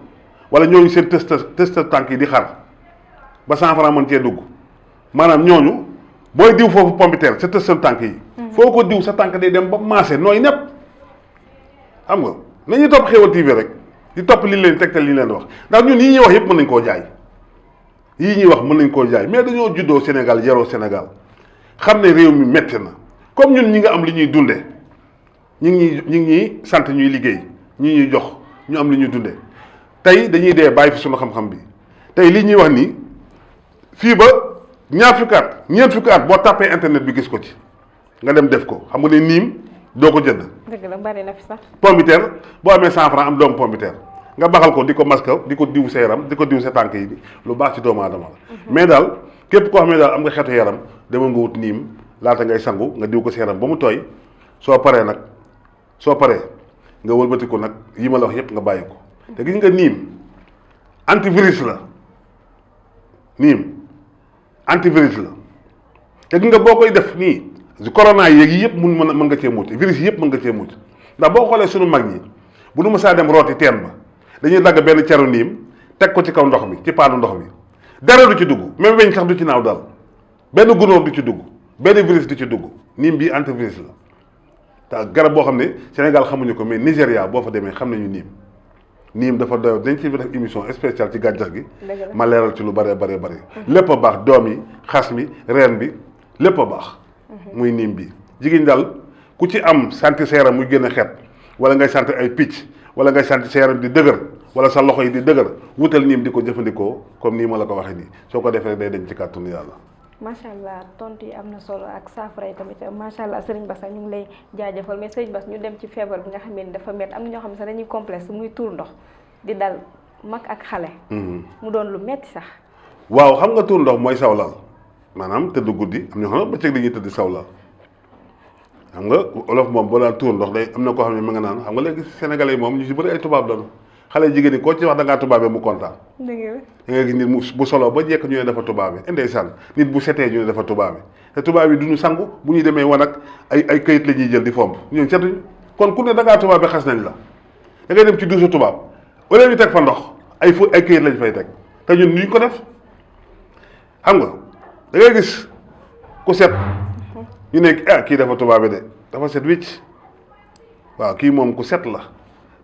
wala ñooñu seen test tànk yi di xar ba 100 francs mën cee dugg maanaam ñooñu booy diw foofu pomme de terre sa test tànk yi foo ko diw sa tànk day dem ba maase nooy nepp xam nga nañuy topp Xéwal TV rek di topp li leen tegtal li leen wax ndax ñun yi ñuy wax yëpp mën nañ koo jaay yii ñuy wax mën nañ koo jaay mais dañoo juddoo Sénégal yaroo Sénégal xam ne réew mi métti na comme ñun ñi nga am li ñuy dundee ñi ngi ñuy sant ñuy liggéey ñuy jox ñu am li ñuy dundee tey dañuy dee bàyyi fi sunu xam-xam bi tey li ñuy wax nii fii ba ñaar fukki at ñeent fukki at boo tàppee internet bi gis ko ci nga dem def ko xam nga ne niim doo ko jënd. dëgg la bari na fi sax. pomme de terre boo amee 100 francs am doomu pomme de terre nga baxal ko di ko maska di ko diw sa yaram di ko diw sa tànk yi lu baax ci doomu aadama la. mais daal képp koo xam ne daal am nga xeetu yaram demal nga wut niim laata ngay sangu nga diw ko sa yaram ba mu tooy soo paree nga wëlbati ko nag yi ma la wax yépp nga bàyyi ko te gis nga niim antivirus la te gis nga boo koy def nii corona yeeg yi yëpp mën nga cee mucc virus yi yëpp mën nga cee mucc ndax boo xoolee sunu mag ñi bu nu mësaa dem rooti teen ba dañuy dagg benn caru niim teg ko ci kaw ndox mi ci paanu ndox mi dara du ci dugg même weñ sax du ci naaw dal benn gunóor du ci dugg benn virus du ci dugg niim bii antivirus la te garab boo xam ne Sénégal xamuñu ko mais Nigéria boo fa demee xam nañu niim dafa doy dañ ci def émission spéciale ci gàncax gi ma leeral ci lu bëree bëri lépp a baax doom yi xas mi reen bi lépp a baax muy niim bi jigéen daal ku ci am santi sa yaram muy génn xeet wala ngay sant ay picc wala ngay sant sa yaram di dëgër wala sa loxo yi di dëgër wutal niim di ko jëfandikoo comme nii ma la ko waxee nii soo ko defee day dañ ci kàttanu yàlla. macha allah tontu yi am na solo ak saafara yi tamit macha allah Serigne Bass ñu ngi lay jaajëfal mais Serigne Bass ñu dem ci feebar bi nga xam ne dafa métti am na ñoo xam ne sax dañuy complexe muy tuur ndox di dal mag ak xale. mu doon lu metti sax. waaw xam nga tuur ndox mooy sawlal maanaam tëdd guddi am na ñoo xam ne bëccëg dañuy tëdd sawlal xam nga olof moom boo daan tuur ndox day am na koo xam ne ma nga naan xam nga léegi sénégalais yi moom ñu si bëri ay tubaab lañu xale jigéen ñi koo ci wax da ngaa tubaabee mu kontaan. dëgg la da ngay gis nit bu solo ba jekk ñu ne dafa tubaabee ndeysaan nit bu setee ñu ne dafa tubaabee te tubaab yi duñu sangu bu ñuy demee wan ak ay këyit la ñuy jël di fomp ñun setuñu kon ku ne da ngaa tubaabee xas nañ la da ngay dem ci duusu tubaab wala ñu teg fa ndox ay këyit lañ fay teg te ñun ñu ko def xam nga da ngay gis ku set ñu ne kii dafa tubaabe de dafa set wicc waaw kii moom ku set la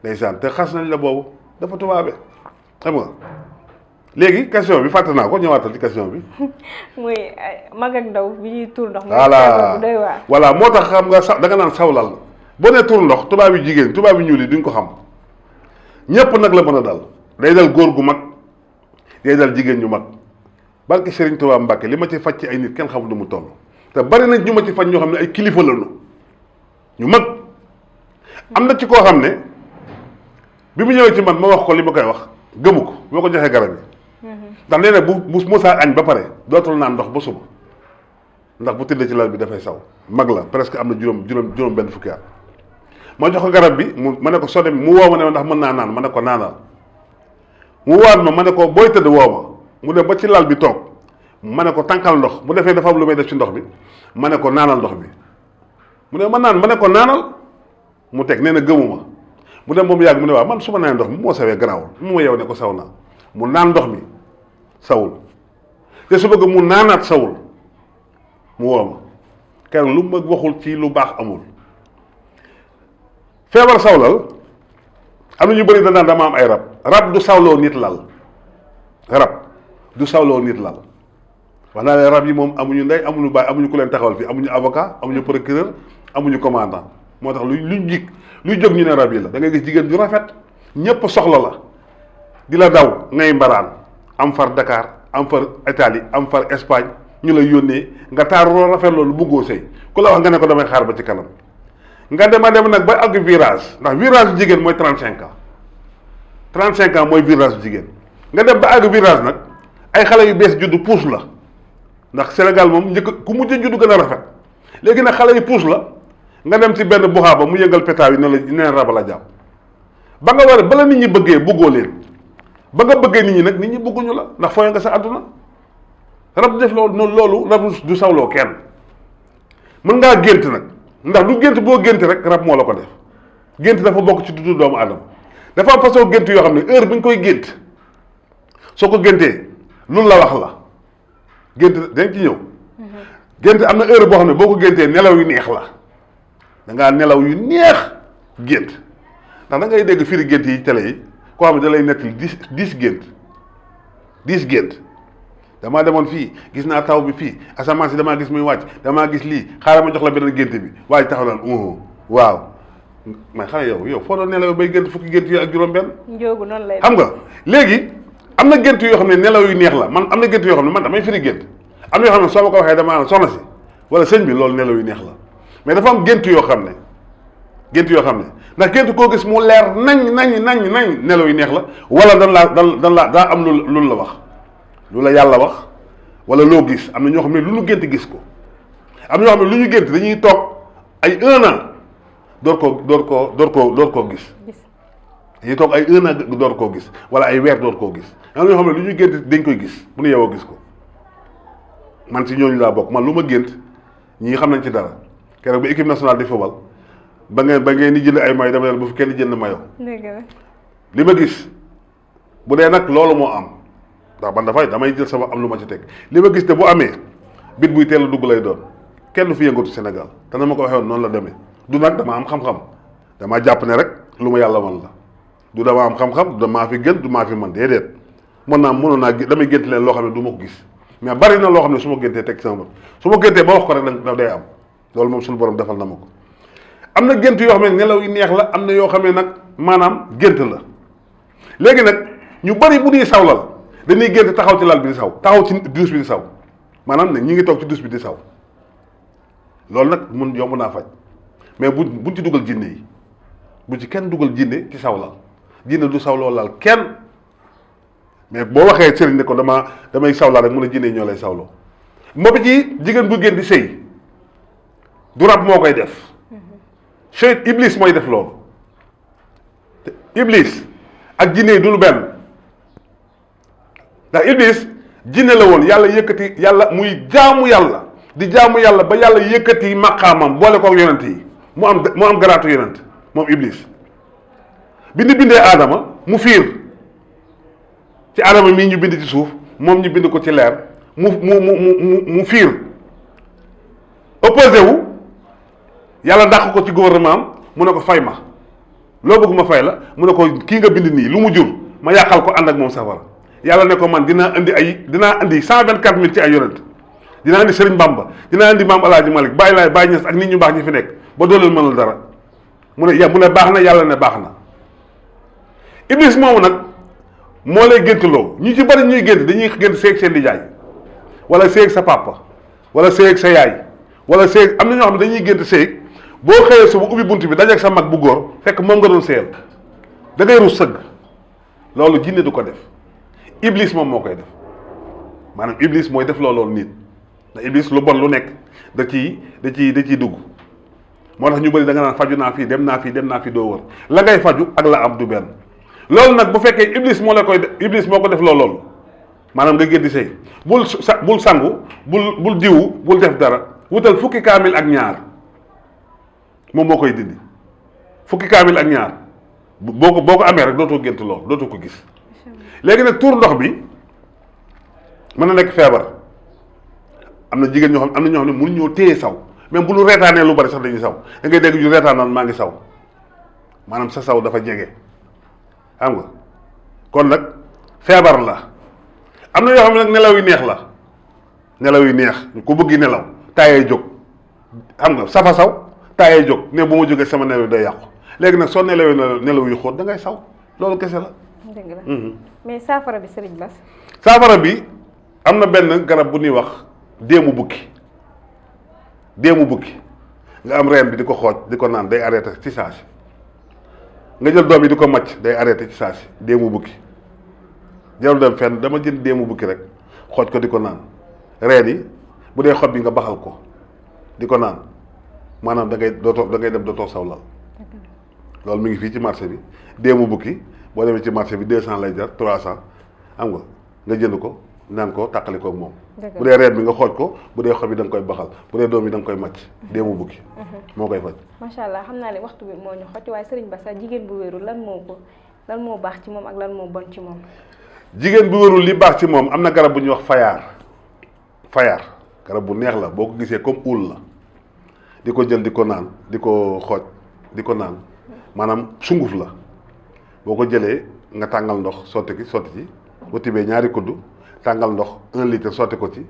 ndeysaan te xas nañ la boobu dafa tubaabe xam nga léegi question bi fàtte naa ko ñëwaatal ci question bi. muy mag ak ndaw bi ñuy tuur ndox. voilà moo tax xam nga da nga naan sawlal boo nee tuur ndox tubaab yu jigéen tubaab yu ñuul yi duñ ko xam ñépp nag la mën a dal day dal góor gu mag day dal jigéen ñu mag barke Serigne Touba Mbacke li ma ci faj ci ay nit kenn xamul nu mu toll te bari nañ ñu ma ci faj ñoo xam ne ay kilifa lañu ñu mag am na ci koo xam ne bi mu ñëwee ci man ma wax ko li ma koy wax gëmu ko boo ko joxee garab yi ndax nee na bu mosaa añ ba pare dootul naan ndox ba suba ndax bu tëddee ci lal bi dafay saw mag la presque am na juróom benn fukki at ma jox ko garab bi ma ne ko soo dem mu woo ma ne ndax mën naa naan ma ne ko naanal mu waat ma ne ko booy tëdd woo ma mu dem ba ci lal bi toog ma ne ko tànkal ndox mu defee dafa am lu may def ci ndox bi ma ne ko naanal ndox bi mu ne ma naan ma ne ko naanal mu teg nee na gëmuma mu dem moom yàgg mu ne waaw man su ma naan ndox mi moo sawee garaawul mu ma yow ne ko saw naa mu naan ndox mi sawul te su bëgg mu naanaat sawul mu woo ma keroog lu ma waxul ci lu baax amul feebar sawlal am na ñu bëri danaan dama am ay rab du sawloo nit lal rab du sawloo nit lal wax naa leen rab yi moom amuñu ndey amuñu baay amuñu ku leen taxawal fii amuñu avocat amuñu procureur amuñu commandant moo tax luy jóg ñu ne rab yi la da ngay gis jigéen ju rafet ñépp soxla la di la daw ngay mbaraan am far Dakar am far Italie am far Espagne ñu lay yónnee nga taaru loo rafet loolu bëggoo sëy ku la wax nga ne ko damay xaar ba ci kanam nga dem nag ba àgg virage ndax virage jigéen mooy 35 ans 35 ans mooy virage jigéen nga dem ba àgg virage nag ay xale yu bees juddu puus la ndax Sénégal moom njëkk ku mujj juddu gën a rafet léegi nag xale yu puus la nga dem ci benn buxaaba mu yëngal pétaaw yi ne la neen raba la jàpp ba nga war a bala nit ñi bëggee bëggoo leen ba nga bëggee nit ñi nag nit ñi bëgguñu la ndax fooy nga sa àdduna rab du def loolu rab du sawloo kenn mën ngaa gént nag ndax du gént boo gént rek rab moo la ko def gént dafa bokk ci dundu doomu aadama dafa am façon gént yoo xam ne heure bu ñu koy gént soo ko géntee lu la wax la gént dañ ci ñëw gént am na heure boo xam ne boo ko géntee nelaw yu neex la da ngaa nelaw yu neex gént ndax da ngay dégg firi gént yi télé yi koo xam ne da lay nettali dix gént damaa demoon fii gis naa taw bi fii asamaan si damaa gis muy wàcc damaa gis lii xaaral ma jox la beneen gént bi waaye taxaw naan waaw mais xale yow foo doon nelaw bay gént fukki gént yi ak juróom-benn. njóogu noonu lay xam nga léegi am na gént yoo xam ne nelaw yu neex la man am na gént yoo xam ne man damay firi gént am na yoo xam ne soo ma ko waxee damaa soxna si wala sëñ bi loolu nelaw yu neex la mais dafa am gént yoo xam ne gént yoo xam ne ndax gént koo gis mu leer nañ nelaw yi neex la wala dan laa daa am lu la wax lu la yàlla wax wala loo gis. am na ñoo xam ne lu ñu gént gis ko am na ñoo xam ne lu ñu gént dañuy toog ay 1 an door koo gis dañuy toog ay 1 an door koo gis wala ay weer door koo gis. am na ñoo xam ne lu ñu gént dañ koy gis bu ñu yeewoo gis ko man si ñooñu laa bokk man lu ma gént ñii xam nañ ci dara keroog ba équipe nationale di football ba ngeen di jënd ay mayo dama ne bu fi kenn jënd mayo li ma gis bu dee nag loolu moo am ndax man damay jël sama am lu ma ci teg li ma gis te bu amee bit buy teel a dugg lay doon kenn du fi yëngatu Sénégal te na ma ko waxee woon noonu la demee du nag dama am xam-xam damaa jàpp ne rek lu ma yàlla wan la du dama am xam-xam du damaa fi gën du maa fi man déedéet mënoon naa damay gént leen loo xam ne du ma ko gis mais bari na loo xam ne su ma géntee teg sama bët su ma géntee ba wax ko rek nag day am loolu moom suñu borom defal na ma ko. am na gént yoo xam ne nelaw yi neex la am na yoo xam ne nag maanaam gént la léegi nag ñu bari bu ñuy sawlal dañuy gént taxaw ci lal bi di saw taxaw ci douche bi di saw maanaam ne ñi ngi toog ci douche bi di saw loolu nag mun yomb naa faj mais buñ ci dugal jinne yi bu ci kenn dugal jinne ci sawlal jinne du sawloo lal kenn mais boo waxee sëriñ ne ko damay sawlal rek mun a jinne yi ñoo lay sawloo moo ci jigéen bu génn di sëy du rab moo koy def cheyt iblis mooy def loolu iblis ak jinne yi du lu benn ndax iblis jinne la woon yàlla yëkkati yàlla muy jaamu yàlla di jaamu yàlla ba yàlla yëkkati maqaamam boole kook yonent yi mu am garaatu yonent moom iblis bi ñu bindee aadama mu fiir ci aadama mii ñu bind ci suuf moom ñu bind ko ci leer mu fiir opposé wu yàlla dàq ko ci gouvernement am mu ne ko fay ma loo bëgg ma fay la mu ne ko kii nga bind nii lu mu jur ma yàqal ko ànd ak moom safara yàlla ne ko man dinaa indi 124 000 ci ay yonent dinaa indi Serigne Bamba dinaa indi maam El Hadj Malick Baye Laye Baye Niass ak nit ñu baax ñi fi nekk ba dooleel mënal dara mu ne baax na yàlla ne baax na. Iblis moomu nag moo lay géntloo ñu ci bari ñuy gént dañuy gént seeg seen di jaay wala seeg sa papa wala seeg sa yaay wala seeg am na ñoo xam ne dañuy gént seeg boo xëyee suba ubbi bunt bi dajeeg sa mag bu góor fekk moom nga doon seeyal da ngay rus sëgg loolu jinne du ko def Iblis moom moo koy def maanaam Iblis mooy def loolu nit ndax Iblis lu bon lu nekk da ciy dugg moo tax ñu bëri da nga naan faju naa fii dem naa fii doo wër la ngay faju ak la am du benn. loolu nag bu fekkee Iblis moo ko def loolu maanaam nga génn di sëy bul sangu bul diwu bul def dara wutal fukki kaamil ak ñaar moom moo koy dindi fukki kaamil ak ñaar boo ko amee rek dootoo gént loolu dootoo ko gis. léegi nag tuur ndox bi mën na nekk feebar am na jigéen ñoo xam ne mënuñoo téye saw même bu ñu reetaanee lu bari sax dañuy saw da ngay dégg ñu reetaan naan maa ngi saw maanaam sa saw dafa jege. xam nga kon nag feebar la am na yoo xam ne nag nelaw yu neex la nelaw yu neex ku bëgg nelaw taayee jóg xam nga safa saw taayee jóg ne bu ma jógee sama nelaw day yàqu léegi nag soo nelaw yu xóot da ngay saw loolu kese la. dëgg la mais saafara bi Serigne Bass. saafara bi am na benn garab bu ñuy wax déemu bukki nga am reen bi di ko xooj di ko naan day arrêté ci saa si nga jël doom yi di ko macc day arrêté ci saa si déemu bukki jarul dem fenn dama jënd déemu bukki rek xooj ko di ko naan reen yi bu dee xob bi nga baxal ko di ko naan maanaam da ngay dem dootoo sawlal loolu mi ngi fii ci marché bi déemu bukki boo demee ci marché bi 200 lay jar 300 am nga jënd ko naan ko tàqali koog moom. bu dee reen bi nga xooj ko bu dee xob yi da nga koy baxal bu dee doom yi da nga koy macc déemu bukki moo koy faj. macha allah xam naa ne waxtu bi moo ñu xoj waaye Serigne Bass jigéen bu wéeru lan moo baax ci moom ak lan moo bon ci moom. jigéen bu wéerul li baax ci moom am na garab bu ñuy wax fayaar garab bu neex la boo ko gisee comme uul la di ko jël di ko naan di ko xooj di ko naan maanaam sunguf la boo ko jëlee nga tàngal ndox sotti ci bu tibee ñaari kuddu tàngal ndox 1 litre sotti ko ci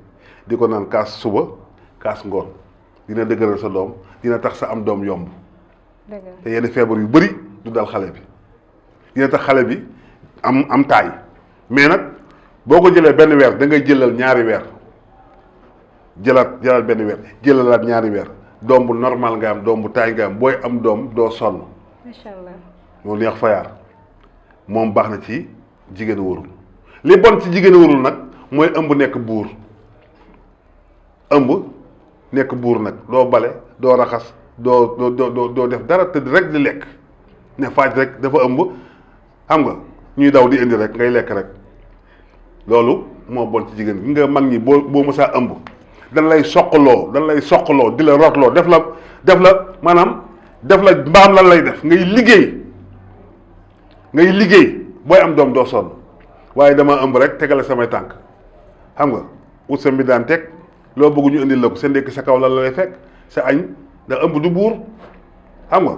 di ko naan kaas suba kaas ngoon dina dëgëral sa doom dina tax sa am doom yomb te yenn feebar yu bëri du dal xale bi dina tax xale bi am taay mais nag boo ko jëlee benn weer da ngay jëlal ñaari weer jëlaat benn weer jëlalaat ñaari weer doom bu normal nga am doom bu taay nga am booy am doom doo sonn. macha allah. moo neex fayaar moom baax na ci jigéen warul li bon ci jigéen warul nag mooy ëmb nekk buur ëmb nekk buur nag doo bale doo raxas doo def dara tëdd rek di lekk ne faaj rek dafa ëmb xam nga ñuy daw di indi rek ngay lekk rek loolu moo bon ci jigéen gi nga mag ñi boo mësaa ëmb dañ lay soqaloo di la rotloo def la maanaam def la mbaam lan lay def ngay liggéey booy am doom doo sonn waaye dama ëmb rek tegale samay tànk xam nga ut sa mbi daan teg loo bëgg ñu indil la ko sa ndékki sa kaw lan la lay fekk sa añ da ëmb du buur xam nga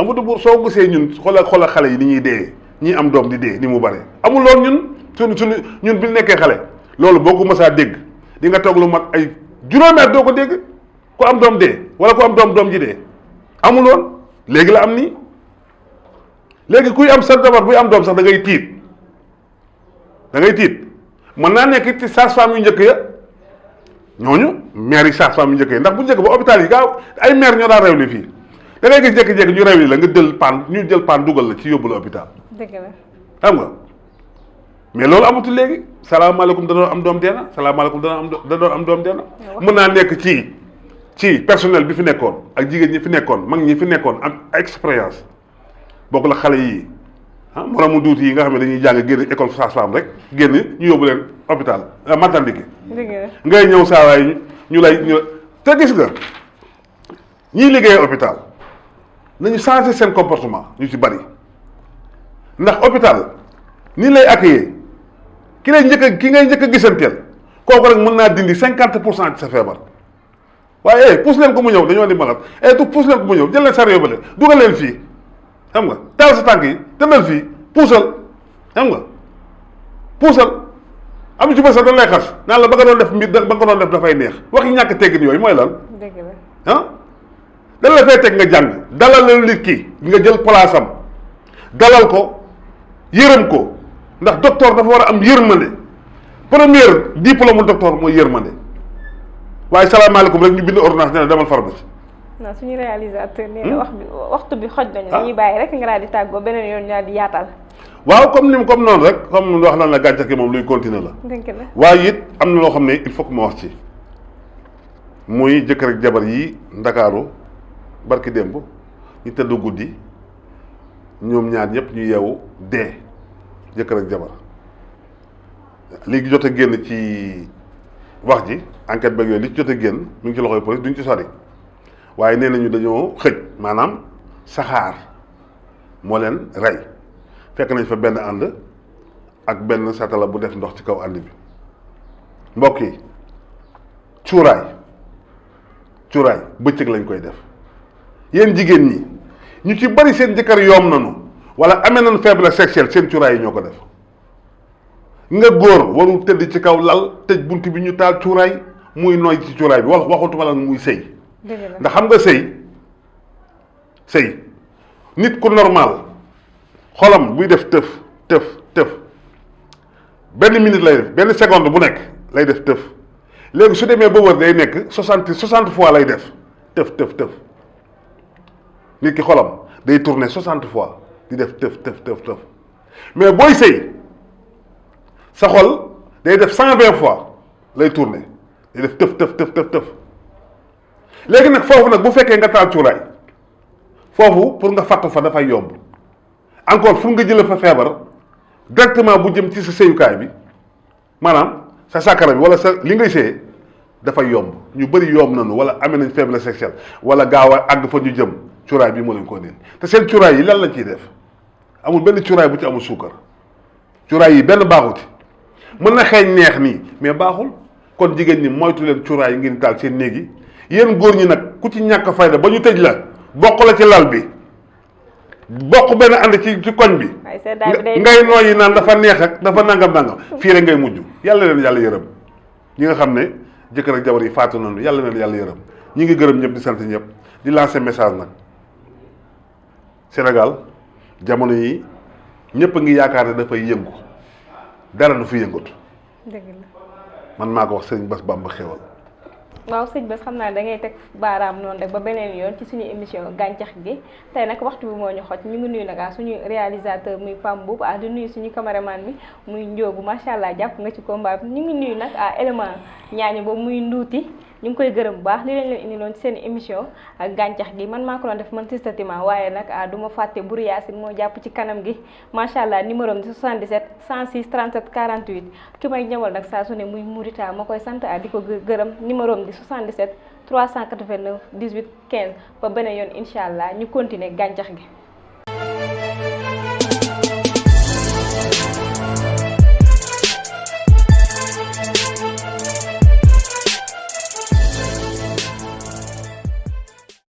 ëmb du buur soo gisee ñun xoolal xale yi ni ñuy dee ñii am doom di dee ni mu bare amul loolu ñun ñun bi nekkee xale loolu boo ko mësaa dégg di nga toog lu mat ay juróomi at doo ko dégg ku am doom dee wala ku am doom ji dee amul woon léegi la am nii léegi kuy am sa jabar buy am doom sax da ngay tiit mën naa nekk ci sage-femme yu njëkk ya ñooñu maire yi sage-femme yu njëkk ya ndax bu njëkk ba hôpital yi gaaw ay maire ñoo daan réew li fii da ngay gis jékki-jékki ñu réew li la nga jël paan dugal la ci yóbbu la hôpital. dëgg la xam nga mais loolu amatul léegi salaamaaleykum da doon am doom deena salaamaaleykum da doon am doom deena mën naa nekk ci personnel bi fi nekkoon ak jigéen ñi fi nekkoon mag ñi fi nekkoon am expérience bokk la xale yii moromu duuti yi nga xam ne dañuy jàng génn école sage-femme rek génn ñu yóbbu leen hôpital maternité ngay ñëw saawaay ñu te gis nga ñiy liggéeyee hôpital nañu changer seen comportement ñu ci bari ndax hôpital ni lay accueillir ki ngay njëkk a gisanteel kooku rek mën naa dindi 50% ci sa feebar waaye pousse leen ko mu ñëw dañoo di malade pousse leen ko mu ñëw jël leen sar yóbbale dugal leen fii xam nga taal sa tànk yi tëndal fii puusal xam nga puusal am ci bës sax dañ lay xas naan la ba nga doon def dafay neex waxi ñàkk teggin yooyu mooy lan dañ la fay teg nga jàng dalal la nit ki nga jël place am dalal ko yërëm ko ndax docteur dafa war a am yërmande première diplôme docteur mooy yërmande waaye salaamaaleykum rek ñu bind ordonnance ne la demal pharmacie. non suñu réalisateur nee na waxtu bi xoj nañu dañuy bàyyi rek nga daal di tàggoo beneen yoon ñaar di yaatal. waaw comme noonu rek comme wax naan la gàncax gi moom luy continuer la. dëgg la waaye it am na loo xam ne il faut que ma wax ci muy jëkkër ak jabar yi ndakaaru barki démb ñu tëdd guddi ñoom ñaar ñëpp ñu yeewu dee jëkkër ak jabar léegi jot a génn ci wax ji enquête beeg yooyu li ci jot a génn mi ngi ci loxoy police duñ ci sori waaye nee nañu dañoo xëj maanaam saxaar moo leen rey fekk nañ fa benn ànd ak benn satala bu def ndox ci kaw ànd bi mbokk yi cuuraay bëccëg lañ koy def yéen jigéen ñi ñu ci bari seen jëkkër yoom nañu wala amee nañu faiblesse sexuelle seen cuuraay yi ñoo ko def nga góor warul tëdd ci kaw lal tëj bunt bi ñu taal cuuraay muy nooy ci cuuraay bi waxutuma lan muy sëy ndax xam nga sëy nit ku normal xolam buy def tëf benn minute lay def benn seconde bu nekk lay def tëf léegi su demee ba wër day nekk 60 fois lay def tëf nit ki xolam day tourner 60 fois di def tëf mais booy sëy sa xol day def 120 fois lay tourner day def tëf léegi nag foofu nag bu fekkee nga taal cuuraay foofu pour nga fàttu fa dafay yomb encore fu nga jëlee fa feebar directement bu jëm ci sa sëyukaay bi maanaam sa sàkkara bi wala sa li ngay sëyee dafay yomb ñu bëri yomb nañu wala amee nañ faiblesse sexuelle wala gaaw a àgg fa ñu jëm cuuraay bi moo leen ko neen te seen cuuraay yi lan lañ ciy def amul benn cuuraay bu ci amul suukar cuuraay yi benn baaxu ci mën na xeeñ neex nii mais baaxul kon jigéen ñi moytu leen cuuraay yi ngeen taal seen néeg yi yéen góor ñi nag ku ci ñàkk fayda ba ñu tëj la bokk la ci lal bi bokk benn ànd ci koñ bi ngay nooyi naan dafa neex ak dafa nangam fii rek ngay mujj yàlla leen yàlla yërëm ñi nga xam ne jëkkër ak jabar yi faatu nañu yàlla leen yàlla yërëm ñi ngi gërëm ñëpp di sant ñëpp di lancer message nag Sénégal jamono yi ñëpp a ngi yaakaar ne dafay yëngu dara du fi yëngatu man maa ko wax Sëriñ Bass Bamba Xéwal waaw sëñ Bass xam naa da ngay teg baaraam noonu rek ba beneen yoon ci suñu émission gàncax gi tey nag waxtu bi moo ñu xoj ñu ngi nuyu nag suñu réalisateur muy Pam Mboup di nuyu suñu caméraman mi muy Ndiobu macha allah jàpp nga ci combat bi ñu ngi nuyu nag élément ñaañu boobu muy nduuti ñu ngi koy gërëm bu baax li leen leen indi loon ci seen émission ak gàncax gi man maa ko doon def man Sista Tima waaye nag du ma fàtte Bur Yaasin moo jàpp ci kanam gi macha allah numéro am di 77 106 37 48 ki may ñëwal nag saa su ne muy Mourita ma koy sant di ko gërëm numéro am di 77 389 18 15 ba beneen yoon incha allah ñu continuer gàncax gi.